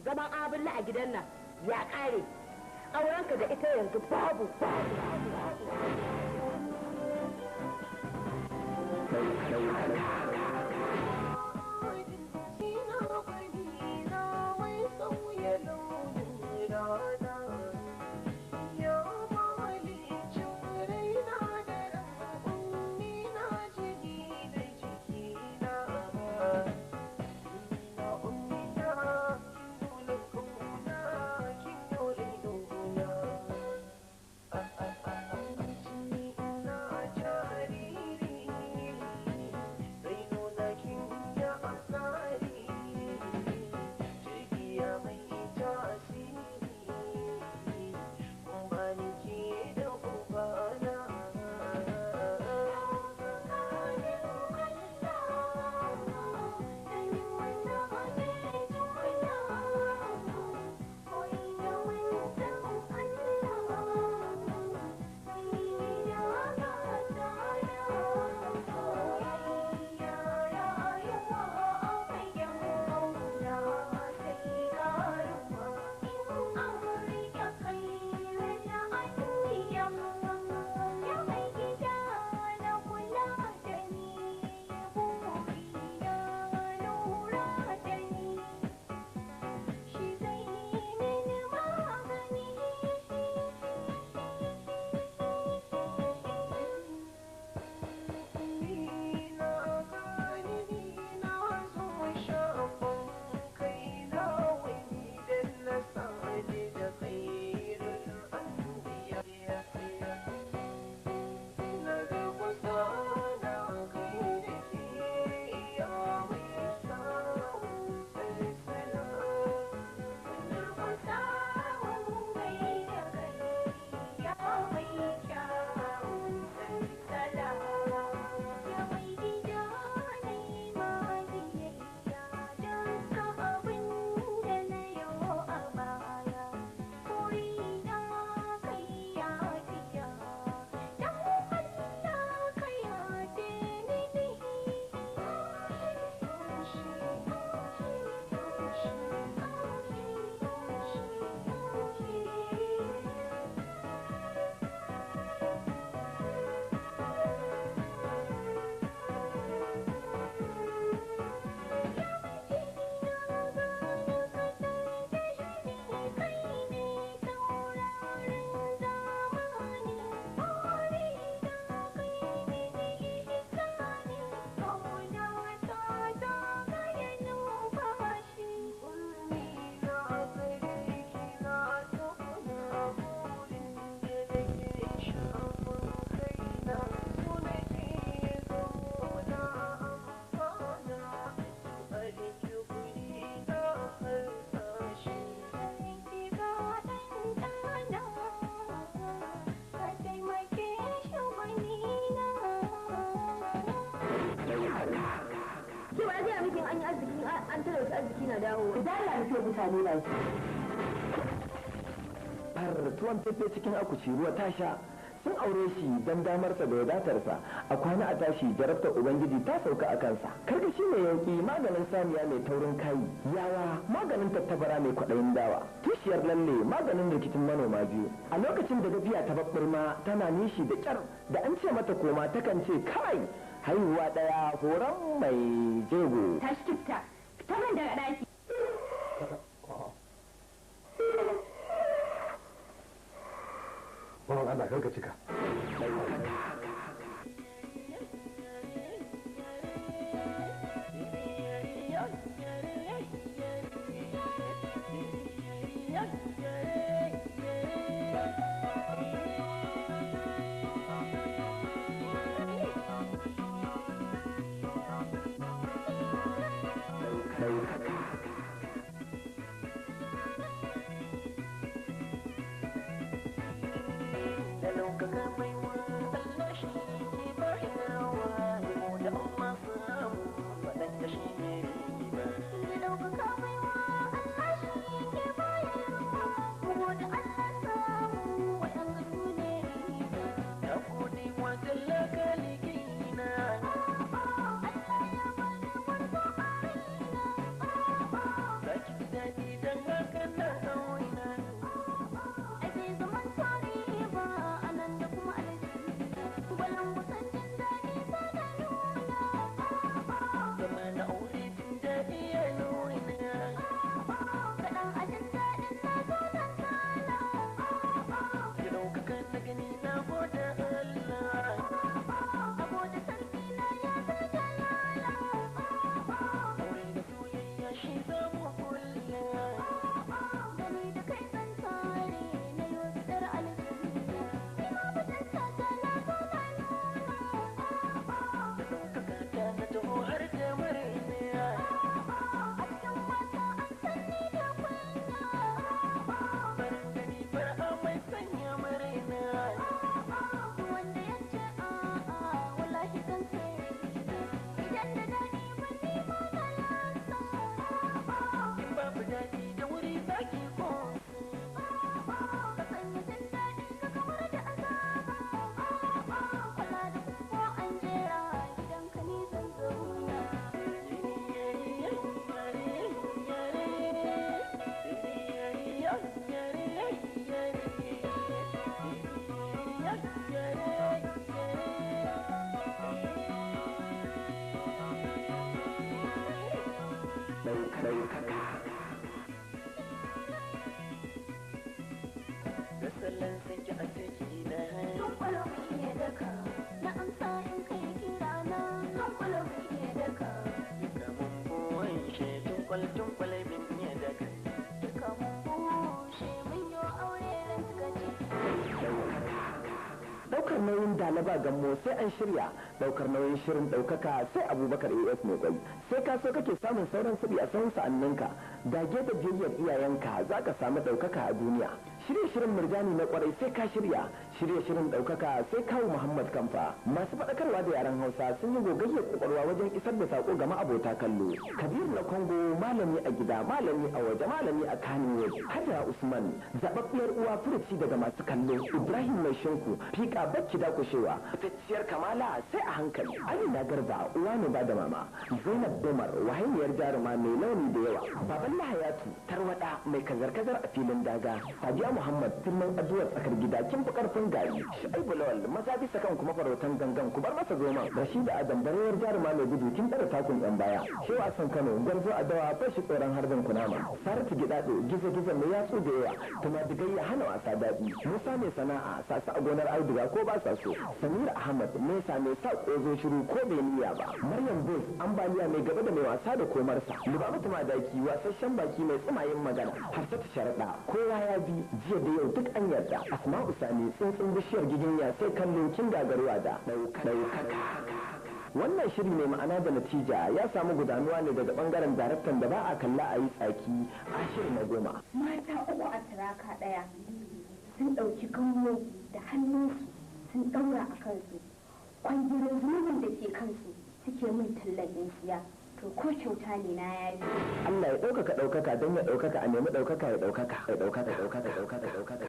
Zaman abulla a gidan nan ya ƙare. Aurenka da ita yanzu babu. An talauta arziki na dawowa. Idan Allah ya mutane na Far tuwon fefe cikin akuci ruwa ta sha. Sun aure shi don damarsa da wadatarsa, a kwana a tashi jarabtar ubangiji ta sauka a kansa. Karkashi mai yauki maganin saniya mai taurin kai, yawa maganin tattabara mai kwaɗayin dawa, kishiyar lalle maganin rikicin manoma biyu. A lokacin da gafiya ta babbirma tana nishi da kyar, da an ce mata koma takan ce kai, haihuwa ɗaya horon mai jego. Tashi kifta, fita min daga ɗaki. Bawan Allah karka cika. Tunkwal tunkwal min iya da kai. Duka mun bushe mun yi aure ran suka ce. Daukar nauyin Dalaba Gammo sai an shirya, daukar nauyin shirin Ɗaukaka sai Abubakar AS mai kwai. Sai ka so kake samun sauran kuɗi a sauran sa'anninka, dage da biyayyar iyayenka za ka samu ɗaukaka a duniya. Shirye shirin Murjani na kwarai sai ka shirya, shirye shirin Ɗaukaka sai kawu Muhammad Kamfa. Masu faɗakarwa da yaren Hausa sun yi gogayyar kwakwalwa wajen isar da sako ga ma'abota kallo. Kabir na Kongo malami a gida, malami a waje, malami a Kano. Hajara Usman, zababbiyar uwa furuci daga masu kallo. Ibrahim Mai Shinku, fika bakki dakushewa. Fitacciyar kamala sai a hankali. Amina Garba, uwa ne ba da mama. Zainab Umar, wahainiyar jaruma mai launi da yawa. Baban Lahayatu, tarwada mai kazar-kazar a filin daga. Sadiya Muhammad, filin addu'ar tsakar gida, kin fi karfin gari. Shu'aibu Lawal, maza bisa kan kuma farautan gangan ku bar masa zoman. Rashida Adam, barewar jaruma mai gudu kin tsara takun yan baya. Shehu Hassan Kano, gwarzo a dawa bashi tsoron harbin kunama. Saratu Gidado, gizo-gizo mai yatsu da yawa. Tuma digayya hana wasa daɗi. Musa mai sana'a, sasa a gonar auduga ko ba sa so. Samir Ahmad, nesa mai sa ƙozo shiru ko bai niyya ba. Maryam Bos, ambaliya mai gaba da mai wasa da komarsa. Lubabatu Madaki, wasasshen baki mai tsumayin magana. Hafsatu Sharaɗa, kowa ya bi jiya da yau duk an yarda. Asma'u Sani, tsuntsun bishiyar giginya sai kallo kin gagaruwa da ɗaukaka. Wannan shiri mai ma'ana da natija ya samu gudanuwa ne daga bangaren daraktan da ba a kalla a yi tsaki, Ashir na goma. Mata uku a turaka ɗaya sun ɗauki ganwo da hannunsu sun ɗaura a kansu. Kwangirin zunubin da ke kansu suke min tallan siya. To ko kyauta ne na yafi. Allah ya ɗaukaka ɗaukaka don ya ɗaukaka a nemi ɗaukaka ya ɗaukaka ya ɗaukaka ɗaukaka ɗaukaka ɗaukaka.